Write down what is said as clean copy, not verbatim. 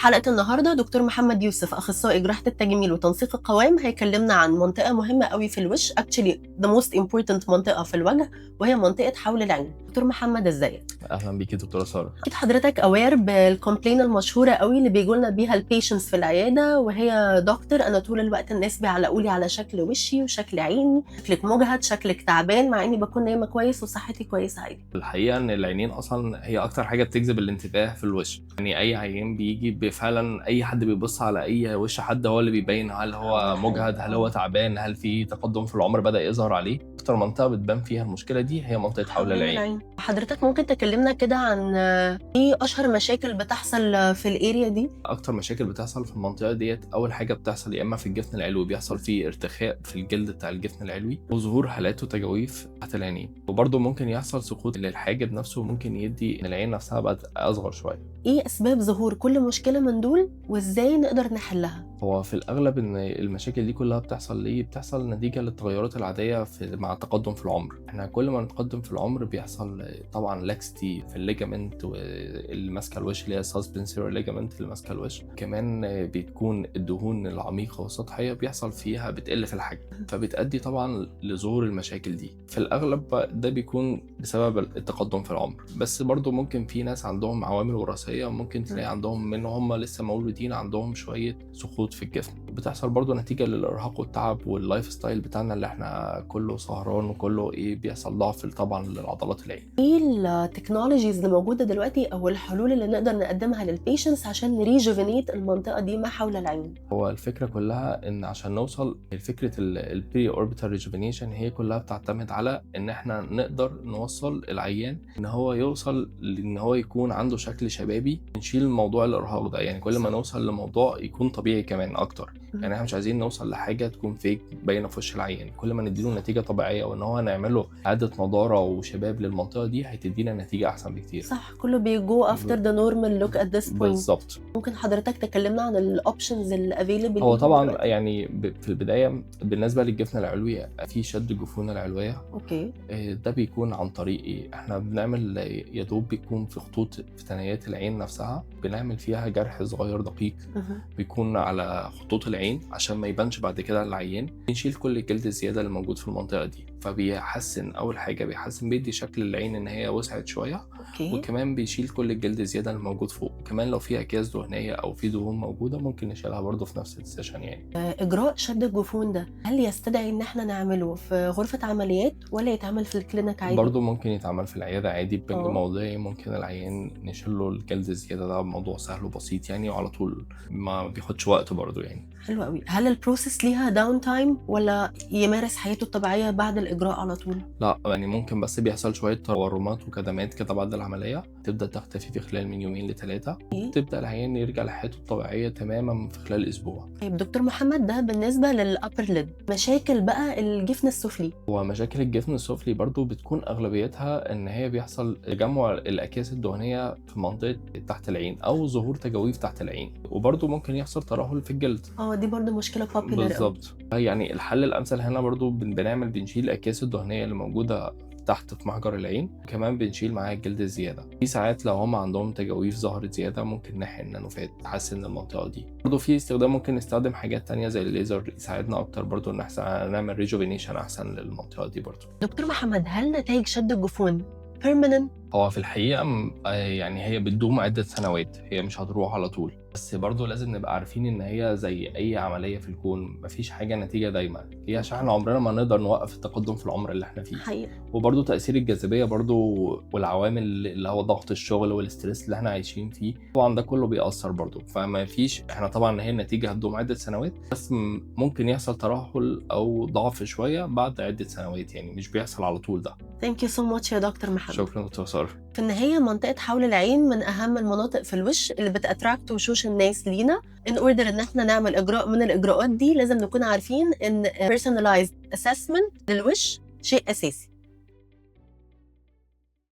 حلقة النهارده دكتور محمد يوسف، اخصائي جراحه التجميل وتنسيق القوام، هيكلمنا عن منطقة مهمة قوي في الوش، actually the most important منطقة في الوجه، وهي منطقة حول العين. دكتور محمد، ازيك؟ اهلا بيكي دكتورة ساره. اكيد حضرتك aware بال complaint المشهورة قوي اللي بيجوا لنا بيها ال patients في العياده، وهي: دكتور، انا طول الوقت الناس بيعلقوا لي على شكل وشي وشكل عيني، شكلك مجهد، شكلك تعبان، مع اني بكون نايمة كويس وصحتي كويسة عادي. الحقيقة ان العينين اصلا هي اكتر حاجة بتجذب الانتباه في الوش. يعني اي عيان بيجي، فعلا اي حد بيبص على اي وش حد هو اللي بيبين هل هو مجهد، هل هو تعبان، هل في تقدم في العمر بدا يظهر عليه. اكتر منطقة بتبان فيها المشكلة دي هي منطقة حول العين. حضرتك ممكن تكلمنا كده عن ايه اشهر مشاكل بتحصل في ال area دي؟ اكتر مشاكل بتحصل في المنطقة ديت، اول حاجة بتحصل يا اما في الجفن العلوي، بيحصل فيه ارتخاء في الجلد بتاع الجفن العلوي وظهور هالات وتجاويف تحت العينين، وبرده ممكن يحصل سقوط للحاجب نفسه، وممكن يدي ان العين نفسها بقت اصغر شويه. ايه اسباب ظهور كل مشكلة من دول وازاي نقدر نحلها؟ هو في الاغلب ان المشاكل دي كلها بتحصل ليه؟ بتحصل نتيجة للتغيرات العادية مع التقدم في العمر. احنا كل ما نتقدم في العمر بيحصل طبعا laxity في ال ligament اللي ماسكه الوش، اللي هي suspensory ligament اللي ماسكه الوش. كمان بتكون الدهون العميقة والسطحيه بيحصل فيها بتقل في الحجم، فبتؤدي طبعا لظهور المشاكل دي. في الاغلب ده بيكون بسبب التقدم في العمر، بس برضو ممكن في ناس عندهم عوامل وراثيه، ممكن تلاقي عندهم من هم لسه مولودين عندهم شوية سقوط في الجفن. بتحصل برضو نتيجة للارهاق والتعب وال lifestyle بتاعنا اللي احنا كله سهران وكله ايه، بيحصل ضعف طبعا للعضلات العين. ايه ال technologies اللي موجودة دلوقتي او الحلول اللي نقدر نقدمها لل patients عشان ن rejuvenate المنطقة دي ما حول العين؟ هو الفكرة كلها ان عشان نوصل لفكرة ال periorbital rejuvenation، هي كلها بتعتمد على ان احنا نقدر نوصل العيان ان هو يوصل لان هو يكون عنده شكل شبابي، نشيل موضوع الارهاق ده. يعني كل ما نوصل لموضوع يكون طبيعي كمان اكتر، يعني احنا مش عايزين نوصل لحاجة تكون fake باينة في وش العيان. كل ما نديله نتيجة طبيعية وان هو نعمله اعاده نضاره وشباب للمنطقة دي، هتدينا نتيجة احسن بكتير. صح، كله بي go after the normal look at this point. بالظبط. ممكن حضرتك تكلمنا عن ال options ال available؟ هو طبعا يعني في البداية بالنسبة للجفن العلوي في شد الجفون العلويه. ده بيكون عن طريق ايه؟ احنا بنعمل يا دوب بيكون في خطوط في ثنايات العين نفسها، بنعمل فيها جرح صغير دقيق بيكون على خطوط العين عشان ما يبانش بعد كده على العيان. بنشيل كل الجلد الزيادة اللي موجود في المنطقة دي، فبيحسن، اول حاجة بيحسن، بيدي شكل العين ان هي وسعت شويه. وكمان بيشيل كل الجلد الزيادة اللي موجود فوق. وكمان لو في اكياس دهنية او في دهون موجودة ممكن نشيلها برده في نفس ال session يعني. اجراء شد الجفون ده هل يستدعي ان احنا نعمله في غرفة عمليات ولا يتعمل في ال clinic عادي؟ برضه ممكن يتعمل في العيادة عادي ببنج موضعي. ممكن العيان نشيل له الجلد الزيادة ده، موضوع سهل وبسيط يعني، وعلى طول ما بياخدش وقت برضه يعني. حلو قوي. هل ال process ليها down time ولا يمارس حياته الطبيعية بعد الاجراء على طول؟ لا، يعني ممكن بس بيحصل شوية تورمات وكدمات كده بعد العمليه، تبدا تختفي في خلال من يومين لثلاثه، تبدا العيان يرجع لحياته الطبيعية تماما في خلال اسبوع. طيب دكتور محمد، ده بالنسبة لل upper lid، مشاكل بقى الجفن السفلي؟ هو مشاكل الجفن السفلي برضو بتكون اغلبيتها ان هي بيحصل تجمع الاكياس الدهنية في منطقة تحت العين او ظهور تجاويف تحت العين، وبرضو ممكن يحصل ترهل في الجلد. اه، دي برضو مشكلة popular. بالظبط. يعني الحل الامثل هنا برضو بنعمل بنشيل الاكياس الدهنية اللي موجودة تحت في محجر العين، كمان بنشيل معاها الجلد الزياده. في ساعات لو هم عندهم تجاويف ظهرت زيادة ممكن نحقن nano fat تحسن المنطقة دي. برضو في استخدام، ممكن نستخدم حاجات تانية زي الليزر يساعدنا اكتر برضو ان احنا نعمل rejuvenation احسن للمنطقة دي برضو. دكتور محمد، هل نتائج شد الجفون permanent؟ هو في الحقيقة يعني هي بتدوم عدة سنوات، هي مش هتروح على طول، بس برضو لازم نبقى عارفين ان هي زي اي عملية في الكون مفيش حاجة نتيجة دايما، هي عشان احنا عمرنا ما نقدر نوقف التقدم في العمر اللي احنا فيه. وبرضو تأثير الجاذبية برضو والعوامل اللي هو ضغط الشغل وال stress اللي احنا عايشين فيه، طبعا ده كله بيأثر برضو. فما فيش، احنا طبعا هي النتيجة هتدوم عدة سنوات، بس ممكن يحصل ترهل او ضعف شوية بعد عدة سنوات، يعني مش بيحصل على طول ده. thank you so much يا دكتور محمد. شكرا دكتور سارة. في النهاية، منطقة حول العين من أهم المناطق في الوش اللي بت attract وشوش الناس لينا. in order إن احنا نعمل إجراء من الإجراءات دي لازم نكون عارفين إن personalized assessment للوش شيء أساسي.